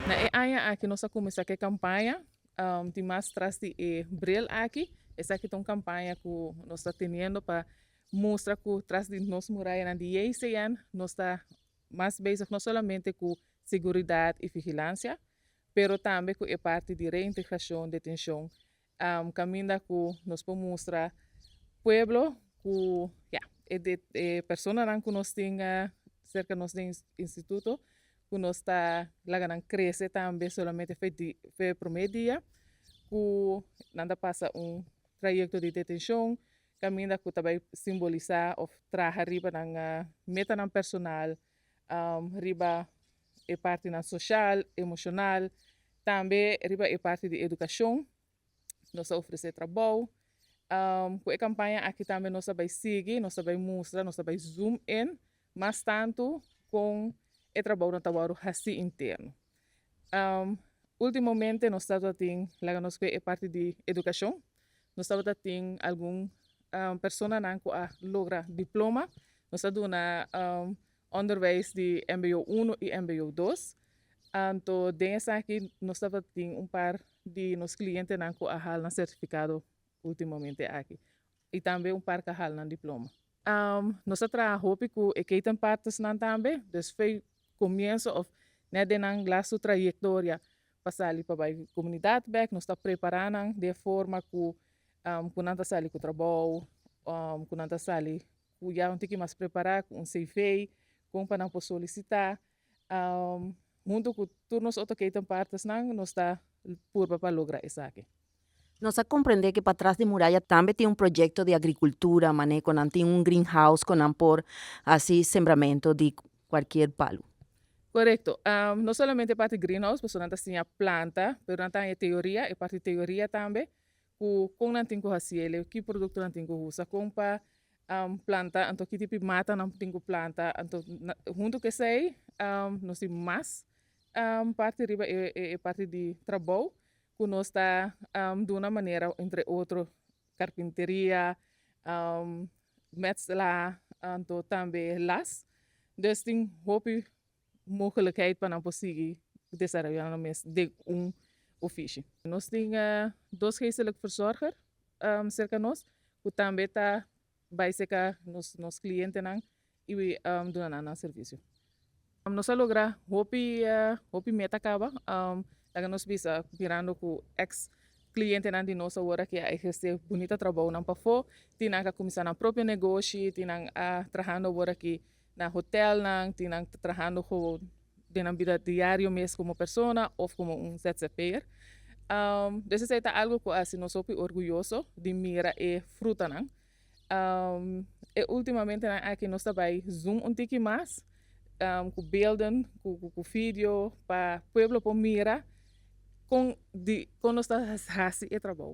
Na e aña aki nos a kuminsá ku e kampaña Tin mas tras di e bril aki. Esaki ta un kampaña ku nos ta teniendo pa mustra ku tras di nos murayanan di JCN nos ta mas bezig no solamente ku seguridat i vigilansia, pero tambe ku e parti di reintegrashon, detenshon, kaminda ku nos por mustra pueblo ku ya e personanan ku nos tin serka nos den instituto ku nos ta laga nan krese tambe solamente fe di fe promé dia ku nan ta pasa un trayekto di detenshon kaminda ku ta bai simbolisá òf traha riba nan metanan personal, riba e partinan soshal, emoshonal, tambe riba e parti di edukashon. Nos a ofresé trabou. Ku e kampaña aki tambe nos a bai sigui, nos a bai mustra, nos a bai zoom in mas tantu kon e trabounan ta wòrdu hasí interno. Últimamente nos tabata tin, laga nos kue e parti di edukashon, nos tabata tin algun personanan ku a logra diploma. Nos a duna Onderwijs di mbo uno i mbo dos. Anto den esaki nos tabata tin un par di nos klientenan ku a hal nan sertifikado ultimamente aki i tambe un par ku a hal nan diploma. Nos a traha hopi ku e ketenpartnersnan tambe, dus fei komienso òf nèt den nan lastu trayektoria pa sali pa bai komunidat bèk, nos ta prepará nan den forma ku ku nan ta sali ku trabou, ku nan ta sali ku ya un tiki mas prepará ku un CV, kon pa nan por solisitá. Huntu ku tur nos otro ketenpartnersnan nos ta purba pa logra esaki. Nos a komprendé ke patras di muraya tambe tin un proyekto di agrikultura, manera ku nan tin un greenhouse ku nan por hasi sembramentu di kualkier palu. Korekto. No solamente e parti greenhouse, pasobra nan ta siña planta, pero nan ta haña teoria, e parti teoria tambe, ku kon nan tin ku hasi el, ki produkto nan tin ku usa, kon pa planta, anto ki tipo di mata nan tin ku planta, anto huntu ku esei nos tin mas parti riba e parti di trabou ku nos ta duna manera entre otro karpinteria, metsla, anto tambe las, dus tin hopi mogelijkheid pa nan por sigui desaroyá nan mes den un ofishi. Nos tin dos geestelijk verzorger serka nos ku tambe ta bai serka nos klientenan i duna nan nan servisio. Nos a logra hopi hopi meta kaba, laga nos bisa mirando ku eks klientenan di nos awor aki a ehersé bunita trabounan pafó, tin nan ku a kuminsá nan propio negoshi, tin nan a trahando awor aki Na hotelnan tin nan ta trahando gewoon den nan bida diario mes como persona of como un ZZP'er. Dus esei ta algo cu a haci nos hopi orguyoso di mira e frutanan. E ultimamentenan aki nos ta bay zoom un tiki mas cu beelden, cu video pa pueblo por mira con di con nos ta haci e trabou.